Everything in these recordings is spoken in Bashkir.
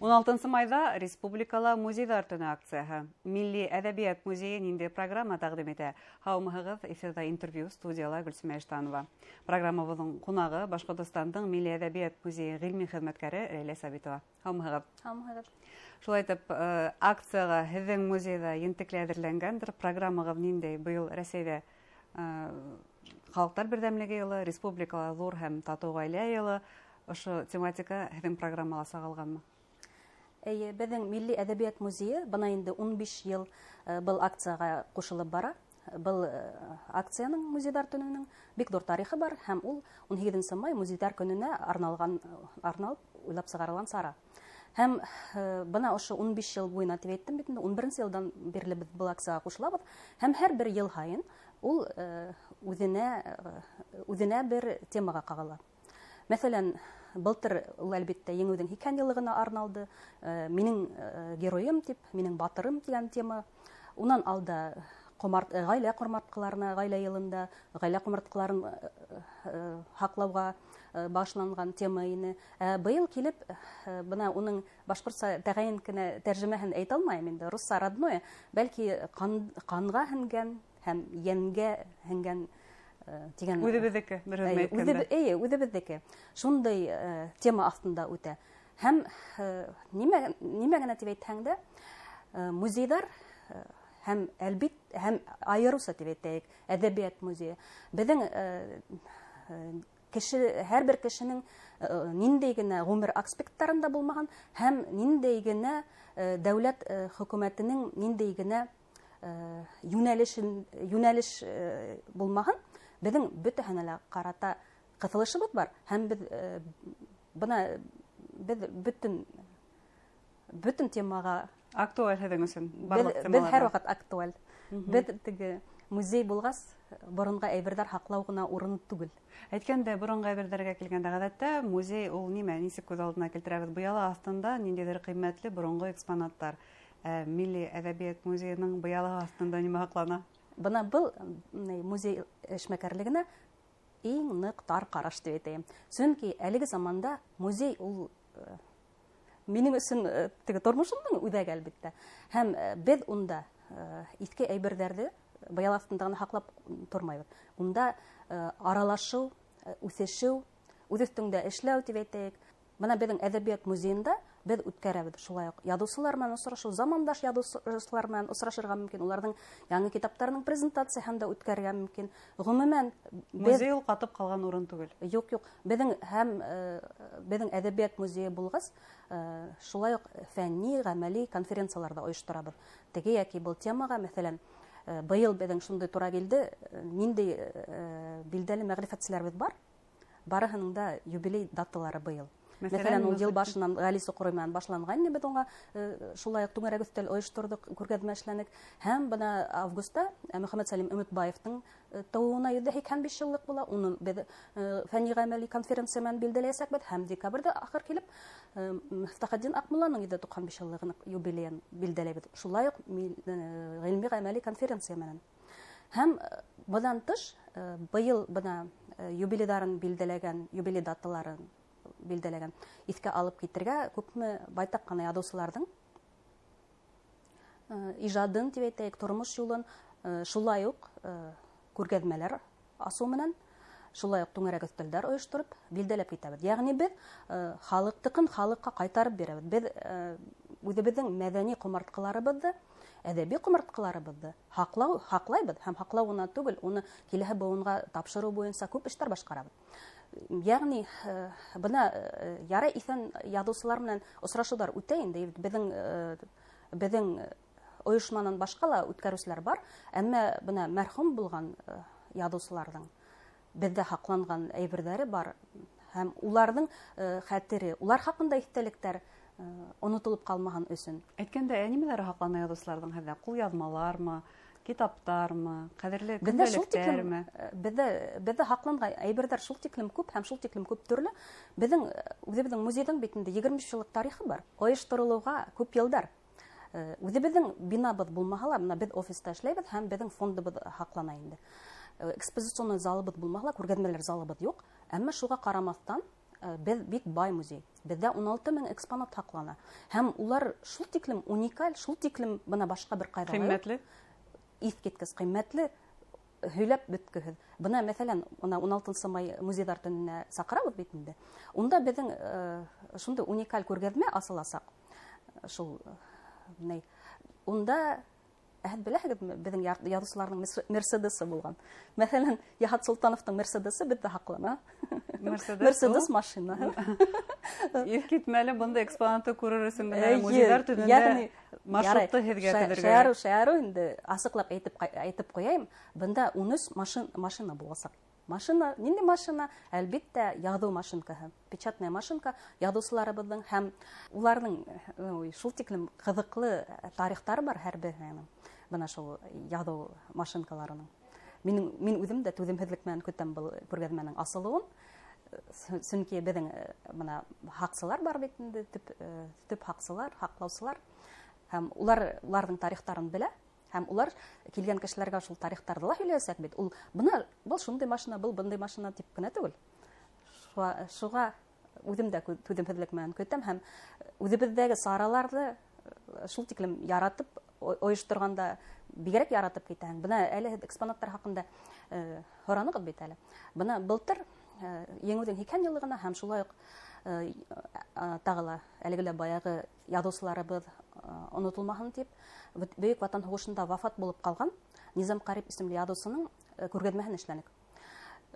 16 майҙа республикала музейҙар төнө акцияһы. Милли әҙәбиәт музейы ниндәй программа тәҡдим итә? Һаумыһығыҙ, эфирҙа интервью, студияла Гөлсөмә Иштанова. Программабыҙҙың ҡунағы Башҡортостандың Милли әҙәбиәт музейы ғилми хеҙмәткәре Рәйлә Сабитова. Һаумыһығыҙ. Һаумыһығыҙ. Шулай итеп, акцияға һеҙҙең музейҙа ентекле әҙерләнгәндер. Программағыҙ ниндәй? Быйыл Рәсәйҙә халыҡтар берҙәмлеге йылы, республикала ҙур һәм татыу ғаилә йылы. Ошо тематика һеҙҙең программала сағылғанмы? Эйе, беҙҙең Милли әҙәбиәт музейы бына инде 15 йыл был акцияға ҡушылып бара. Был акцияның, музейҙар төнөнөң бик ҙур тарихы бар, һәм ул 18 май музейҙар көнөнә арналып уйлап сығарылған сара. Һәм бына ошо 15 йыл буйына тип әйттем бит инде, 11 йылдан бирле беҙ был акцияға ҡушылабыҙ, һәм һәр бер йыл һайын ул үҙенә бер темаға ҡағыла. Мәҫәлән, былтыр ул әлбиттә еңеүҙең 80 йыллығына арналды, минең геройым тип, минең батырым тигән тема. Унан алда ғаилә ҡомартҡыларына, ғаилә йылында ғаилә ҡомартҡыларын һаҡлауға башланған тема ине. Быйыл килеп, бына уның башҡортса тәғәйен генә тәржемәһен әйтә алмайым инде, русса родное, бәлки ҡанға һеңгән һәм йәнгә һеңгән тигән. Үҙебеҙҙеке, бер һүҙ Эйе, әйткәндә. Эйе, үҙебеҙҙеке. Шундай тема аҫтында үтә. Һәм нимә генә тип әйтһәң дә, музейҙар һәм әлбит, һәм айырыуса тип әйтәйек, әҙәбиәт музейы. Беҙҙең кеше, һәр бер кешенең ниндәй генә ғүмер аспекттарында булмаһын, һәм ниндәй генә дәүләт хөкүмәтенең ниндәй генә йүнәлеш булмаһын, беҙҙең бөтәһенә лә ҡарата ҡыҫылышыбыҙ бар, һәм беҙ бына беҙ бөтөн темаға актуаль һеҙҙең өсөн, барлыҡ Беҙ темаларға. һәр ваҡыт актуаль. Беҙ теге музей булғас, боронға әйберҙәр һаҡлау ғына урын түгел. Әйткәндә, боронға әйберҙәргә килгәндә, ғәҙәттә музей ул нимә, нисек күҙ алдына килтерәбеҙ? Быяла аҫтында ниндәйҙер ҡиммәтле боронғо экспонаттар. Милли әҙәбиәт музейының быялаһы аҫтында нимә һаҡлана? Бына был музей эшмәкәрлегенә иң ныҡ тар ҡараш тип әйтәйем. Сөнки әлеге заманда музей ул минең өсөн теге тормошомдоң үҙәге әлбиттә. Һәм беҙ унда иҫке әйберҙәрҙе быяла аҫтында ғына һаҡлап тормайбыҙ. Унда аралашыу, үҫешеү, үҙ өҫтөңдә эшләү тип әйтәйек. Бына беҙҙең әҙәбиәт музейында беҙ үткәрәбеҙ шулай уҡ яҙыусылар менән осрашыу, замандаш яҙыусылар менән осрашырға мөмкин, уларҙың яңы китаптарының презентацияһын да үткәрергә мөмкин. Ғөмүмән, беҙ Музей ул ҡатып ҡалған урын түгел. Юҡ, юҡ. Беҙҙең һәм беҙҙең әҙәбиәт музейы булғас, шулай уҡ фәнни, ғәмәли конференциялар ҙа ойошторабыҙ. Теге йәки был темаға, мәҫәлән, быйыл беҙҙең шундай тура килде, ниндәй билдәле мәғрифәтселәребеҙ бар, барыһының да юбилей даталары быйыл. Мәҫәлән, Мәҫәлән, ул йыл Мөхетдин башынан Ғәли Соҡорой менән башланған ине, беҙ уңа шулай уҡ түңәрәк өҫтәл ойошторҙоҡ, күргәҙмә эшләнек. Һәм бына августта Мөхәммәт Сәлим Өмөтбаевтың тыуыуына йөҙ һикһән биш йыллыҡ була. Уны беҙ фәнни ғәмәли конференция менән билдәләйәсәкбеҙ. Һәм декабрҙә ахыр килеп Мифтахетдин Аҡмулланың йөҙ туҡһан биш йыллығын юбилейын билдәләйбеҙ. Шулай уҡ ғилми ғәмәли конференция менән. Һәм бынан тыш быйыл бына юбилейҙарын билдәләгән, юбилей даталарын билдәләгән иҫкә алып китергә күпме байтаҡ ҡына яҙыусыларҙың ижадын тип әйтәйек, тормош юлын шулай уҡ күргәҙмәләр асыу менән, шулай уҡ түңәрәк өҫтәлдәр ойоштороп билдәләп китәбеҙ. Йәғни беҙ халыҡтыҡын халыҡҡа ҡайтарып бирәбеҙ. Беҙ үҙебеҙҙең мәҙәни ҡомартҡыларыбыҙҙы, әҙәби ҡомартҡыларыбыҙҙы һаҡлайбыҙ һәм һаҡлау ғына түгел, уны киләһе быуынға тапшырыу буйынса күп эштәр башҡарабыҙ. Йәғни бына ярай иҫән яҙыусылар менән осрашыуҙар үтә инде. Беҙҙең ойошманан башҡа ла үткәреүселәр бар, әммә бына мәрхүм булған яҙыусыларҙың беҙҙә һаҡланған әйберҙәре бар һәм уларҙың хәтере, улар хаҡында иҫтәлектәр онотолоп ҡалмаһын өсөн. Әйткәндә, ә нимәләр һаҡлана яҙыусыларҙың һеҙҙә? Ҡулъяҙмалармы, китаптармы, ҡәҙерле Беҙҙә шул көндәлектәрме? тиклем беҙҙә һаҡланған әйберҙәр шул тиклем күп һәм шул тиклем күп төрлө. Беҙҙең үҙебеҙҙең музейҙың бит инде 23 йыллыҡ тарихы бар. Ойошторолоуға күп йылдар. Үҙебеҙҙең бинабыҙ булмаһа ла, бына беҙ офиста эшләйбеҙ һәм беҙҙең фондыбыҙ һаҡлана инде. Экспозиционный залыбыҙ булмаһа ла, күргәҙмәләр залыбыҙ юҡ. Әммә шуға ҡарамаҫтан, Беҙ бик бай музей. Беҙҙә 16 мең экспонат һаҡлана. Һәм улар шул тиклем уникаль, шул тиклем бына башҡа бер ҡайҙа. Ҡиммәтле. Иҫ киткес ҡиммәтле, һөйләп бөткөһөҙ. Бына мәҫәлән, бына 16 май музейҙар төнөнә саҡырабыҙ бит инде. Унда беҙҙең шундай уникаль күргәҙмә асыласаҡ. Шул ни. Унда һеҙ беләһегеҙме, беҙҙең яҙыусыларҙың Мерседесы булған. Мәҫәлән, Яһат Солтановтың Мерседесы беҙҙә һаҡлана. Мерседес, Мерседес машинаһы. Иҫ китмәле, бындай экспонатты күрер өсөн бына музейҙар төнөндә маршрутты һеҙгә төҙөргә. Шаярыу инде асыҡлап әйтеп ҡуяйым, бында 13 машина буласаҡ. Машина, ниндәй машина? Әлбиттә, яҙыу машинкаһы, печатная машинка яҙыусыларыбыҙҙың һәм уларҙың, шул тиклем ҡыҙыҡлы тарихтары бар һәр береһенең. Бына шул яҙыу машинкаларының. Мин үҙем дә түҙемһеҙлек менән көтәм был күргәҙмәнең асылыуын. Сөнки беҙҙең бына һаҡсылар бар бит инде, төп һаҡсылар, һаҡлаусылар. Һәм уларҙың тарихтарын белә. Һәм улар килгән кешеләргә шул тарихтарҙы ла һөйләйәсәк бит. Ул бына был шундай машина, был бындай машина тип кенә түгел. Шуға үҙем дә түҙемһеҙлек менән көтәм һәм үҙебеҙҙәге сараларҙы шул тиклем яратып ойошторғанда бигерәк яратып китәһең. Бына әле һеҙ экспонаттар хаҡында һоранығыҙ бит әле. Бына былтыр Еңеүҙең 80 йыллығына һәм шулай уҡ тағы ла әлеге лә баяғы яҙыусыларыбыҙ онотолмаһын тип Бөйөк Ватан һуғышында вафат булып ҡалған Низам Ҡарип исемле яҙыусының күргәҙмәһен эшләнек.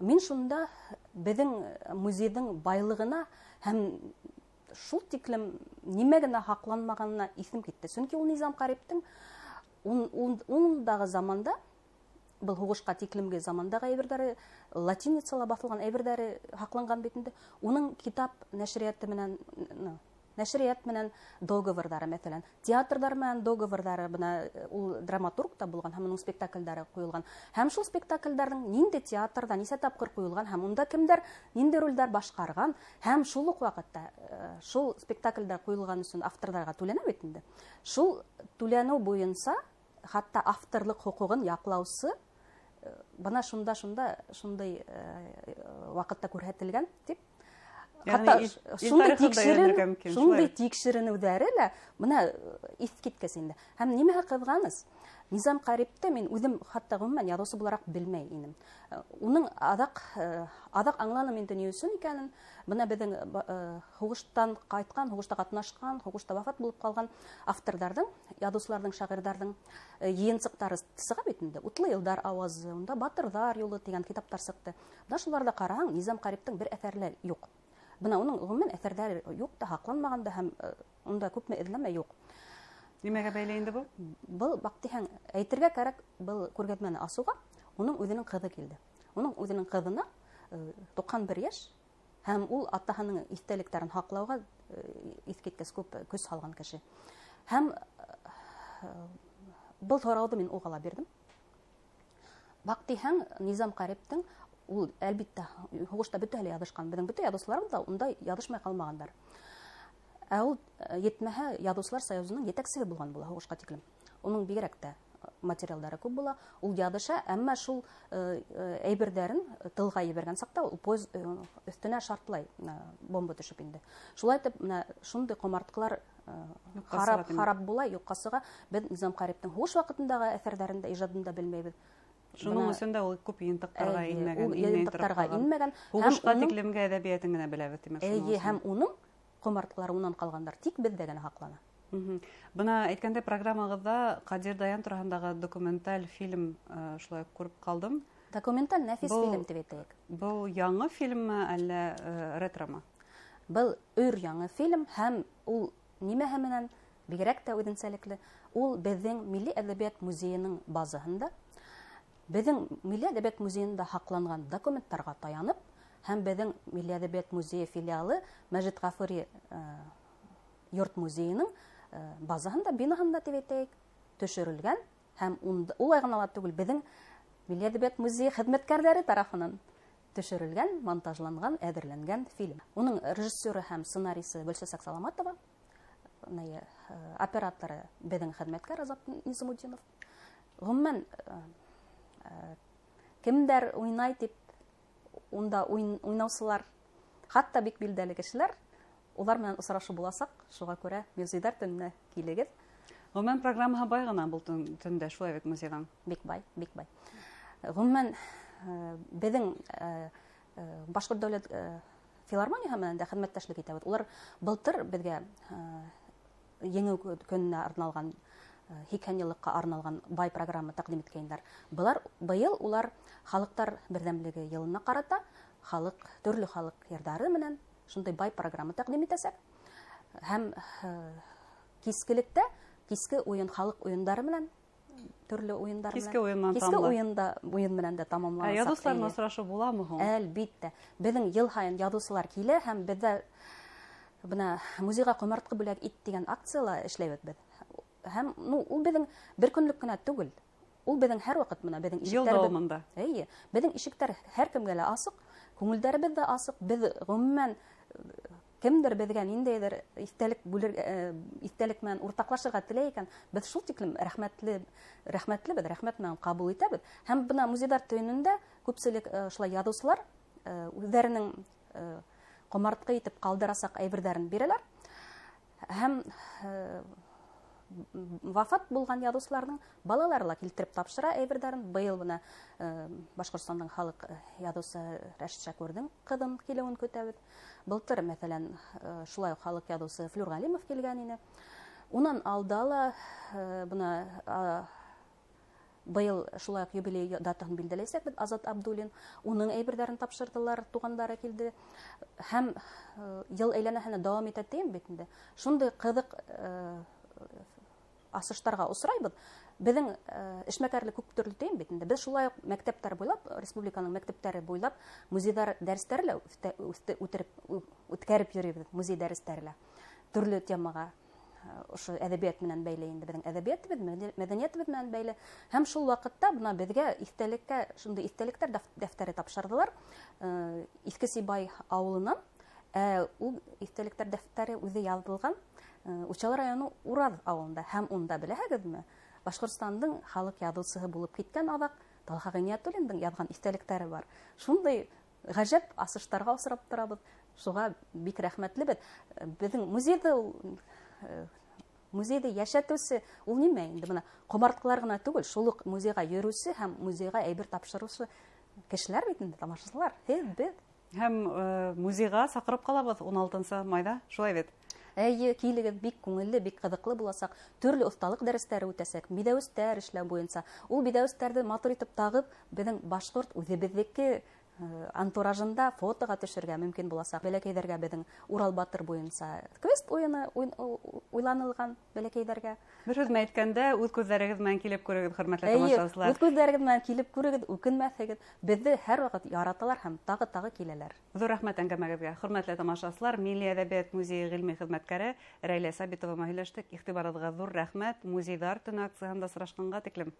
Мин шунда беҙҙең музейҙың байлығына һәм шул тиклем нимә генә һаҡланмағанына иҫем китте. Сөнки ул Низам Ҡариптың ундағы заманда, был һуғышҡа тиклемге замандағы әйберҙәре, латиницала баҫылған әйберҙәре һаҡланған бит инде. Уның китап нәшриәте менән, нәшриәт менән договорҙары, мәҫәлән, театрҙар менән договорҙары, бына ул драматург та булған һәм уның спектаклдәре ҡуйылған. Һәм шул спектаклдәрҙең ниндәй театрҙа нисә тапҡыр ҡуйылған һәм унда кемдәр ниндәй ролдәр башҡарған, һәм шул уҡ ваҡытта шул спектаклдәр ҡуйылған өсөн авторҙарға түләнә бит инде. Шул түләнеү буйынса хатта авторлыҡ хоҡуғын яҡлаусы бына шунда шундай ваҡытта күрһәтелгән тип. Ягъни Хатта ил тарихында йөрергә мөмкин, шундай шулай. тикшеренеүҙәре лә бына иҫ киткес инде. Һәм нимәһе ҡыҙғаныс, Низам Ҡарипте мин үҙем хатта ғөмүмән яҙыусы булараҡ белмәй инем. Уның аҙаҡ аңланым инде ни өсөн икәнен. Бына беҙҙең һуғыштан ҡайтҡан, һуғышта ҡатнашҡан, һуғышта вафат булып ҡалған авторҙарҙың, яҙыусыларҙың, шағирҙарҙың йыйынсыҡтары сыға бит инде. Утлы йылдар ауазы, унда Батырҙар юлы тигән китаптар сыҡты. Бына шуларҙа ҡараһаң, Низам Ҡариптың бер әҫәре лә юҡ. Бына уның ғөмүмән әҫәрҙәре юҡ та, һаҡланмаған да һәм унда күпме эҙләмә юҡ. Нимәгә бәйле инде был? Был баҡтиһәң, әйтергә кәрәк, был күргәҙмәне асыуға уның үҙенең ҡыҙы килде. Уның үҙенең ҡыҙына 91 йәш һәм ул атаһының иҫтәлектәрен һаҡлауға иҫ киткес күп көс һалған кеше. Һәм был һорауҙы мин уға ла бирҙем. Баҡтиһәң, Низам Ҡариптың ул әлбиттә һуғышта бөтәһе лә яҙышҡан. Беҙҙең бөтә яҙыусыларыбыҙ ҙа унда яҙышмай ҡалмағандар. Ә ул етмәһә Яҙыусылар союзының етәксеһе булған була һуғышҡа тиклем. Уның бигерәк тә материалдары күп була. Ул яҙыша, әммә шул әйберҙәрен тылға ебәргән саҡта ул поезд өҫтөнә шартлай бомба төшөп инде. Шулай итеп, менә шундай ҡомартҡылар Юҡҡа сыға тимәк. харап була, юҡҡа сыға. Беҙ Низам Ҡариптың һуғыш ваҡытындағы әҫәрҙәрен дә, ижадын да белмәйбеҙ. Шуның Бына өсөн дә ул күп йыйынтыҡтарға Эйе, инмәгән, ул инмәй тороп йыйынтыҡтарға ҡалған. инмәгән. Һәм Һуғышҡа уның тиклемге әҙәбиәтен генә беләбеҙ, тимәк, шуның Эйе, өсөн. һәм уның ҡомартҡылары унан ҡалғандар, тик беҙҙә генә һаҡлана. Бына әйткәндә программағыҙҙа Ҡадир Даян тураһындағы документаль фильм шулай күреп ҡалдым. Документаль нәфис фильм тип әйтәйек. Был яңы фильмме, әллә ретромы? Был өр яңы фильм һәм ул нимәһе менән бигерәк тә үҙенсәлекле. Ул беҙҙең Милли әҙәбиәт музейының базаһында, беҙҙең Милли әҙәбиәт музейында һаҡланған документтарға таянып һәм беҙҙең Милли әҙәбиәт музейы филиалы Мәжит Ғафури йорт музейының базаһында, бинаһында тип әйтәйек, төшөрөлгән һәм улай ғына ла түгел, беҙҙең Милли әҙәбиәт музейы хеҙмәткәрҙәре тарафынан төшөрөлгән, монтажланған, әҙерләнгән фильм. Уның режиссеры һәм сценарисы Гөлсәсәк Саламатова, операторы беҙҙең хеҙмәткәр Азат Низамутдинов. Ғөмүмән, кемдәр уйнай тип, унда уйнаусылар Хатта бик билдәле кешеләр, улар менән осрашыу буласаҡ, шуға күрә музейҙар төнөнә килегеҙ. Ғөмүмән, программаһы бай ғына был төндә, шулай бит музейҙың? Бик бай, бик бай. Ғөмүмән, беҙҙең Башҡорт дәүләт филармонияһы менән дә хеҙмәттәшлек итәбеҙ. Улар былтыр беҙгә Еңеү көнөнә арналған, 80 йыллыҡҡа арналған бай программа тәҡдим иткәйнеләр. Былар быйыл улар халыҡтар берҙәмлеге йылына ҡарата төрлө халыҡ йырҙары менән шундай бай программа тәҡдим итәсәк. Һәм кискелектә киске уйын халыҡ уйындары менән, төрлө уйындар менән. Киске уйындан Киске тамамлана. уйын менән дә тамамланасаҡ. Ә яҙыусылар менән осрашыу буламы һуң? Әлбиттә. Беҙҙең йыл һайын яҙыусылар килә һәм беҙҙә бына музейға ҡомартҡы бүләк ит тигән акцияла эшләйбеҙ беҙ. Һәм, ул беҙҙең бер көнлөк кенә түгел. Ул беҙҙең һәр ваҡыт бына беҙҙең Йыл ишектәребеҙ дауамында. Эйе, беҙҙең ишектәр һәр кемгә лә асыҡ, күңелдәребеҙ ҙә асыҡ. Беҙ ғөмүмән кемдер беҙгә ниндәйҙер иҫтәлек бүлер иҫтәлек менән уртаҡлашырға теләй икән, беҙ шул тиклем рәхмәтлебеҙ, рәхмәт менән ҡабул итәбеҙ. Һәм бына музейҙар төнөндә күпселек шулай яҙыусылар үҙҙәренең ҡомартҡы итеп ҡалдырасаҡ әйберҙәрен бирәләр. Һәм вафат булған яҙыусыларҙың балалары ла килтереп тапшыра әйберҙәрен. Быйыл бына Башҡортостандың халыҡ яҙыусы Рәшит Шәкүрҙең ҡыҙын килеүен көтәбеҙ. Былтыр, мәҫәлән, шулай уҡ халыҡ яҙыусы Флүр Ғәлимов килгән ине. Унан алда ла бына быйыл шулай уҡ юбилей датаһын билдәләйсәкбеҙ. Азат Абдуллин уның әйберҙәрен тапшырҙылар, туғандары килде. Һәм йыл әйләнәһенә дауам итә тием бит инде. Шундай ҡыҙыҡ асыштарға осрайбыҙ. Беҙҙең эшмәкәрлек күп төрлө тием бит инде. Беҙ шулай уҡ мәктәптәр буйлап, республиканың мәктәптәре буйлап музейҙар дәрестәре лә үткәреп йөрөйбөҙ, музей дәрестәре лә. Төрлө темаға ошо әҙәбиәт менән бәйле инде, беҙҙең әҙәбиәтебеҙ, мәҙәниәтебеҙ менән бәйле. Һәм шул ваҡытта бына беҙгә иҫтәлеккә шундай иҫтәлектәр дәфтәре тапшырҙылар. Иҫке Сибай ауылынан. Ул иҫтәлектәр дәфтәре үҙе яҙылған Учалы районы Урал ауылында. Һәм унда беләһегеҙме, Башҡортостандың халыҡ яҙыусыһы булып киткән аҙаҡ Талха Ғиниәтуллиндың яҙған иҫтәлектәре бар. Шундай ғәжәп асыштарға осрап торабыҙ. Шуға бик рәхмәтлебеҙ. Беҙҙең музейҙы ул музейҙы йәшәтеүсе ул нимә инде? Бына ҡомартҡылар ғына түгел, шул уҡ музейға йөрөүсе һәм музейға әйбер тапшырыусы кешеләр бит инде, тамашасылар. Һеҙ, беҙ. Һәм музейға саҡырып ҡалабыҙ 16 майҙа, шулай бит? Эйе, килегеҙ, бик күңелле, бик ҡыҙыҡлы буласаҡ. Төрлө оҫталыҡ дәрестәре үтәсәк, биҙәүестәр эшләү буйынса. Ул биҙәүестәрҙе матур итеп тағып, беҙҙең башҡорт үҙебеҙҙеке антуражында фотоға төшөргә мөмкин буласаҡ. Бәләкәйҙәргә беҙҙең Урал Батыр буйынса квест уйыны уйланылған бәләкәйҙәргә. Бер һүҙ менән әйткәндә, үҙ күҙҙәрегеҙ менән килеп күрегеҙ, хөрмәтле Эйе, тамашасылар. Үҙ күҙҙәрегеҙ менән килеп күрегеҙ, үкенмәҫһегеҙ. Беҙҙе һәр ваҡыт яраталар һәм тағы-тағы киләләр. Ҙур рәхмәт әңгәмәгеҙгә. Хөрмәтле тамашасылар, Милли әҙәбиәт музейы ғилми хеҙмәткәре Рәйлә Сабитова менән һөйләштек. Иғтибарығыҙға ҙур рәхмәт. Музейҙар төнө акцияһында осрашҡанға тиклем.